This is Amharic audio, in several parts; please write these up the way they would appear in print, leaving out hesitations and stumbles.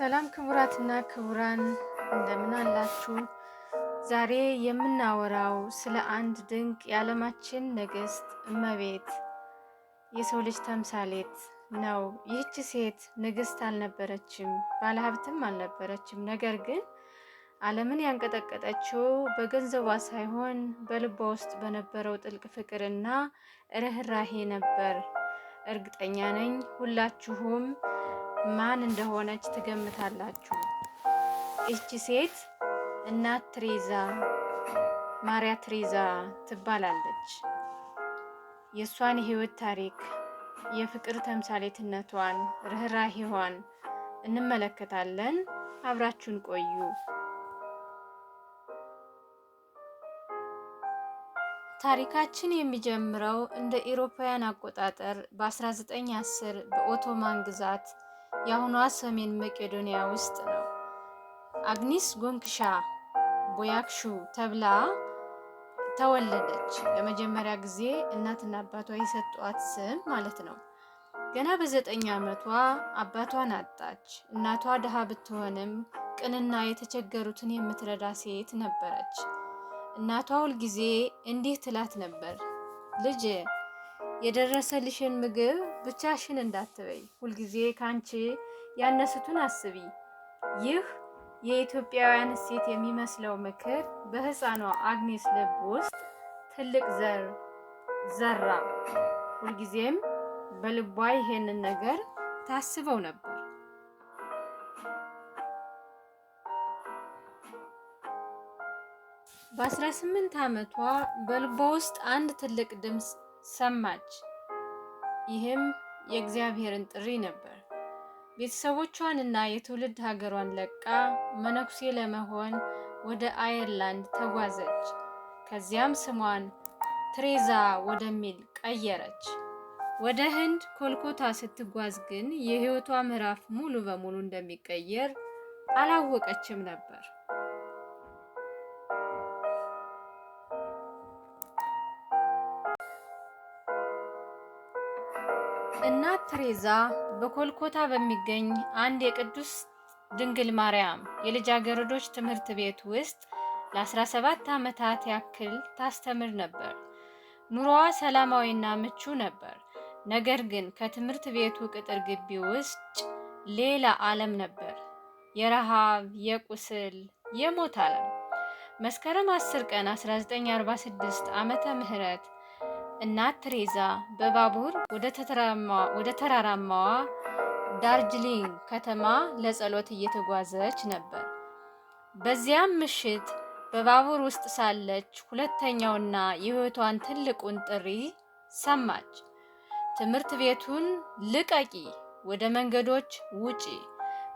ሰላም ክቡራትና ክቡራን እንደምን አላችሁ? ዛሬ የምናወራው ስለ አንድ ድንቅ የዓለማችን ንግስት እመቤት የሰው ልጅ ተምሳሌት ነው። ይህች ሴት ንግስት አልነበረችም፣ ባለሀብትም አልነበረችም። ነገር ግን ዓለምን ያንቀጠቀጠችው በገንዘቧ ሳይሆን በልቧ ውስጥ በነበረው ጥልቅ ፍቅርና ርኅራሄ ነበር። እርግጠኛ ነኝ ሁላችሁም ማን እንደሆነች ትገምታላችሁ። ይህች ሴት እናት ትሬዛ ማሪያ ትሬዛ ትባላለች። የእሷን የህይወት ታሪክ፣ የፍቅር ተምሳሌትነቷን፣ ርኅራሄዋን እንመለከታለን። አብራችሁን ቆዩ። ታሪካችን የሚጀምረው እንደ ኢሮፓውያን አቆጣጠር በ1910 በኦቶማን ግዛት የአሁኗ ሰሜን መቄዶንያ ውስጥ ነው። አግኒስ ጎንክሻ ቦያክሹ ተብላ ተወለደች። ለመጀመሪያ ጊዜ እናትና አባቷ የሰጧት ስም ማለት ነው። ገና በ9 ዓመቷ አባቷን አጣች። እናቷ ድሃ ብትሆንም ቅንና የተቸገሩትን የምትረዳ ሴት ነበረች። እናቷ ሁልጊዜ እንዲህ ትላት ነበር፣ ልጄ የደረሰልሽን ምግብ ብቻሽን እንዳትበይ፣ ሁልጊዜ ካንቺ ያነሱትን አስቢ። ይህ የኢትዮጵያውያን እሴት የሚመስለው ምክር በሕፃኗ አግኔስ ልብ ውስጥ ትልቅ ዘር ዘራ። ሁልጊዜም በልቧ ይሄንን ነገር ታስበው ነበር። በ18 ዓመቷ በልቧ ውስጥ አንድ ትልቅ ድምፅ ሰማች። ይህም የእግዚአብሔርን ጥሪ ነበር። ቤተሰቦቿንና የትውልድ ሀገሯን ለቃ መነኩሴ ለመሆን ወደ አየርላንድ ተጓዘች። ከዚያም ስሟን ትሬዛ ወደሚል ቀየረች። ወደ ህንድ ኮልኮታ ስትጓዝ ግን የህይወቷ ምዕራፍ ሙሉ በሙሉ እንደሚቀየር አላወቀችም ነበር። እናት ትሬዛ በኮልኮታ በሚገኝ አንድ የቅዱስ ድንግል ማርያም የልጃገረዶች ትምህርት ቤት ውስጥ ለ17 ዓመታት ያክል ታስተምር ነበር። ኑሮዋ ሰላማዊና ምቹ ነበር። ነገር ግን ከትምህርት ቤቱ ቅጥር ግቢ ውስጥ ሌላ ዓለም ነበር። የረሃብ፣ የቁስል፣ የሞት ዓለም። መስከረም 10 ቀን 1946 ዓመተ ምህረት እናት ትሬዛ በባቡር ወደ ተራራማዋ ዳርጅሊንግ ከተማ ለጸሎት እየተጓዘች ነበር። በዚያም ምሽት በባቡር ውስጥ ሳለች ሁለተኛውና የሕይወቷን ትልቁን ጥሪ ሰማች። ትምህርት ቤቱን ልቀቂ፣ ወደ መንገዶች ውጪ፣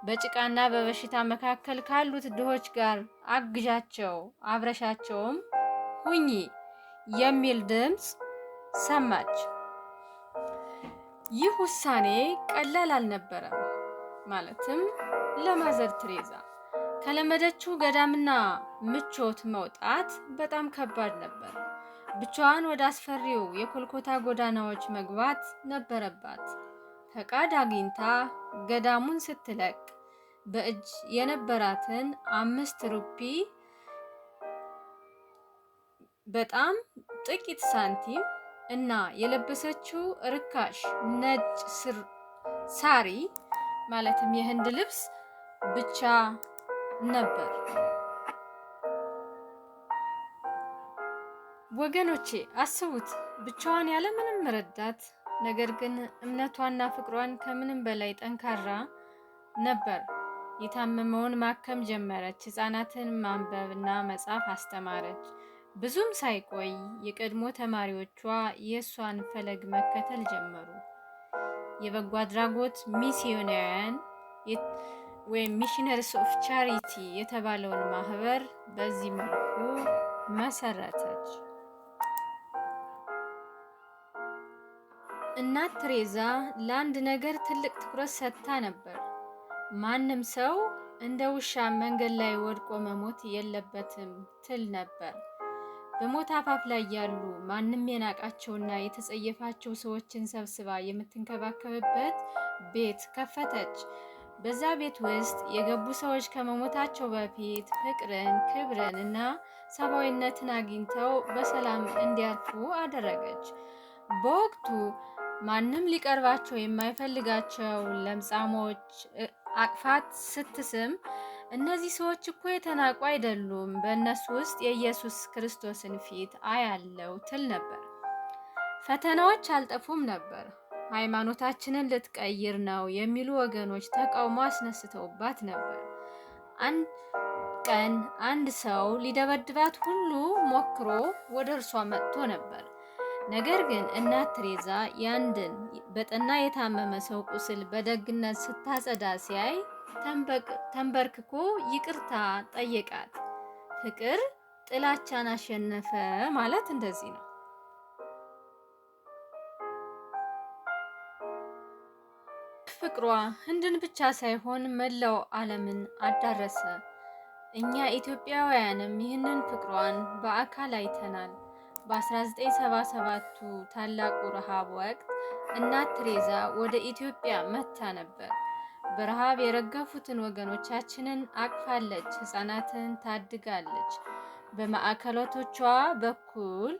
በጭቃና በበሽታ መካከል ካሉት ድሆች ጋር አግዣቸው፣ አብረሻቸውም ሁኚ የሚል ድምፅ ሰማች። ይህ ውሳኔ ቀላል አልነበረም። ማለትም ለማዘር ትሬዛ ከለመደችው ገዳምና ምቾት መውጣት በጣም ከባድ ነበር። ብቻዋን ወደ አስፈሪው የኮልኮታ ጎዳናዎች መግባት ነበረባት። ፈቃድ አግኝታ ገዳሙን ስትለቅ በእጅ የነበራትን 5 ሩፒ በጣም ጥቂት ሳንቲም እና የለበሰችው ርካሽ ነጭ ሳሪ ማለትም የህንድ ልብስ ብቻ ነበር። ወገኖቼ አስቡት፣ ብቻዋን ያለ ምንም ረዳት፣ ነገር ግን እምነቷና ፍቅሯን ከምንም በላይ ጠንካራ ነበር። የታመመውን ማከም ጀመረች። ሕፃናትን ማንበብና መጻፍ አስተማረች። ብዙም ሳይቆይ የቀድሞ ተማሪዎቿ የእሷን ፈለግ መከተል ጀመሩ። የበጎ አድራጎት ሚስዮናውያን ወይም Missionaries of Charity የተባለውን ማህበር በዚህ መልኩ መሰረተች። እናት ትሬዛ ለአንድ ነገር ትልቅ ትኩረት ሰጥታ ነበር። ማንም ሰው እንደ ውሻ መንገድ ላይ ወድቆ መሞት የለበትም ትል ነበር። በሞት አፋፍ ላይ ያሉ ማንም የናቃቸውና የተጸየፋቸው ሰዎችን ሰብስባ የምትንከባከብበት ቤት ከፈተች። በዛ ቤት ውስጥ የገቡ ሰዎች ከመሞታቸው በፊት ፍቅርን፣ ክብርን እና ሰብአዊነትን አግኝተው በሰላም እንዲያርፉ አደረገች። በወቅቱ ማንም ሊቀርባቸው የማይፈልጋቸው ለምጻሞች አቅፋት ስትስም እነዚህ ሰዎች እኮ የተናቁ አይደሉም፣ በእነሱ ውስጥ የኢየሱስ ክርስቶስን ፊት አያለው ትል ነበር። ፈተናዎች አልጠፉም ነበር። ሃይማኖታችንን ልትቀይር ነው የሚሉ ወገኖች ተቃውሞ አስነስተውባት ነበር። አንድ ቀን አንድ ሰው ሊደበድባት ሁሉ ሞክሮ ወደ እርሷ መጥቶ ነበር። ነገር ግን እናት ቴሬዛ ያንድን በጠና የታመመ ሰው ቁስል በደግነት ስታጸዳ ሲያይ ተንበርክኮ ይቅርታ ጠየቃት። ፍቅር ጥላቻን አሸነፈ ማለት እንደዚህ ነው። ፍቅሯ ህንድን ብቻ ሳይሆን መላው ዓለምን አዳረሰ። እኛ ኢትዮጵያውያንም ይህንን ፍቅሯን በአካል አይተናል። በ1977ቱ ታላቁ ረሃብ ወቅት እናት ቴሬዛ ወደ ኢትዮጵያ መጥታ ነበር። በረሃብ የረገፉትን ወገኖቻችንን አቅፋለች፣ ሕፃናትን ታድጋለች። በማዕከላቶቿ በኩል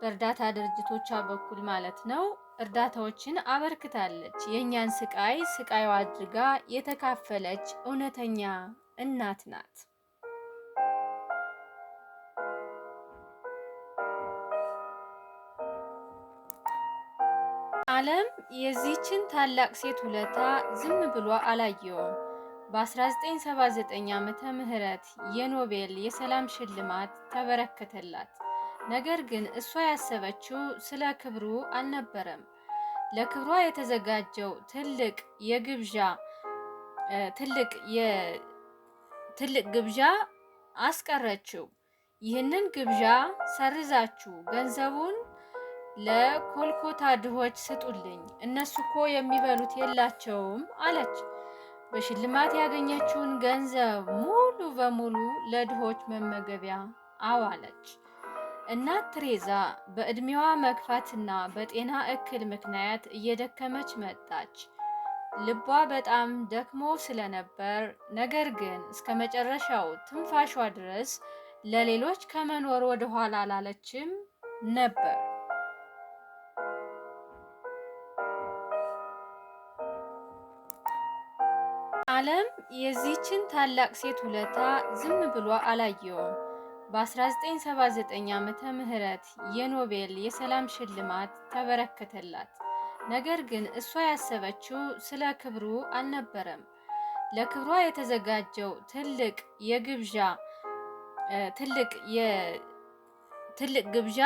በእርዳታ ድርጅቶቿ በኩል ማለት ነው እርዳታዎችን አበርክታለች። የእኛን ስቃይ ስቃዩ አድርጋ የተካፈለች እውነተኛ እናት ናት። ዓለም የዚህችን ታላቅ ሴት ውለታ ዝም ብሎ አላየውም። በ1979 ዓመተ ምህረት የኖቤል የሰላም ሽልማት ተበረከተላት። ነገር ግን እሷ ያሰበችው ስለ ክብሩ አልነበረም። ለክብሯ የተዘጋጀው ትልቅ የግብዣ ትልቅ ትልቅ ግብዣ አስቀረችው። ይህንን ግብዣ ሰርዛችሁ ገንዘቡን ለኮልኮታ ድሆች ስጡልኝ፣ እነሱ እኮ የሚበሉት የላቸውም አለች። በሽልማት ያገኘችውን ገንዘብ ሙሉ በሙሉ ለድሆች መመገቢያ አዋለች። እናት ቴሬዛ በዕድሜዋ መግፋትና በጤና እክል ምክንያት እየደከመች መጣች። ልቧ በጣም ደክሞ ስለነበር፣ ነገር ግን እስከ መጨረሻው ትንፋሿ ድረስ ለሌሎች ከመኖር ወደኋላ አላለችም ነበር። ዓለም የዚህችን ታላቅ ሴት ውለታ ዝም ብሎ አላየውም። በ1979 ዓመተ ምህረት የኖቤል የሰላም ሽልማት ተበረከተላት። ነገር ግን እሷ ያሰበችው ስለ ክብሩ አልነበረም። ለክብሯ የተዘጋጀው ትልቅ የግብዣ ትልቅ ትልቅ ግብዣ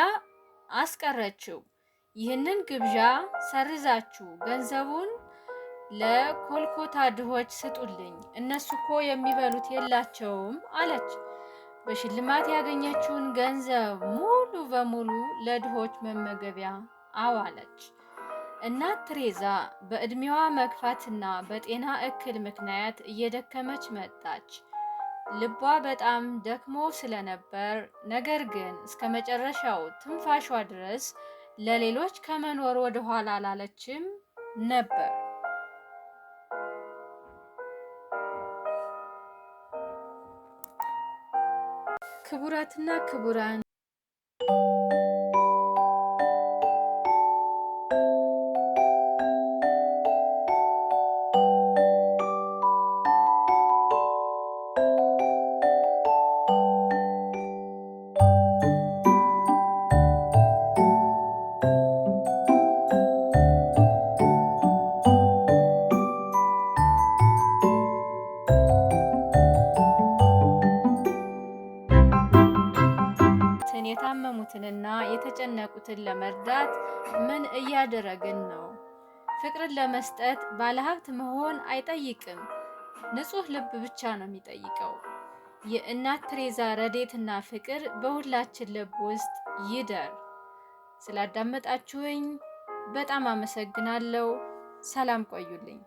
አስቀረችው። ይህንን ግብዣ ሰርዛችሁ ገንዘቡን ለኮልኮታ ድሆች ስጡልኝ፣ እነሱ እኮ የሚበሉት የላቸውም አለች። በሽልማት ያገኘችውን ገንዘብ ሙሉ በሙሉ ለድሆች መመገቢያ አዋለች። እናት ቴሬዛ በዕድሜዋ መግፋትና በጤና እክል ምክንያት እየደከመች መጣች። ልቧ በጣም ደክሞ ስለነበር፣ ነገር ግን እስከ መጨረሻው ትንፋሿ ድረስ ለሌሎች ከመኖር ወደኋላ አላለችም ነበር። ክቡራትና ክቡራን፣ የታመሙትንና የተጨነቁትን ለመርዳት ምን እያደረግን ነው? ፍቅርን ለመስጠት ባለሀብት መሆን አይጠይቅም። ንጹህ ልብ ብቻ ነው የሚጠይቀው። የእናት ቴሬዛ ረድኤትና ፍቅር በሁላችን ልብ ውስጥ ይደር። ስላዳመጣችሁኝ በጣም አመሰግናለሁ። ሰላም ቆዩልኝ።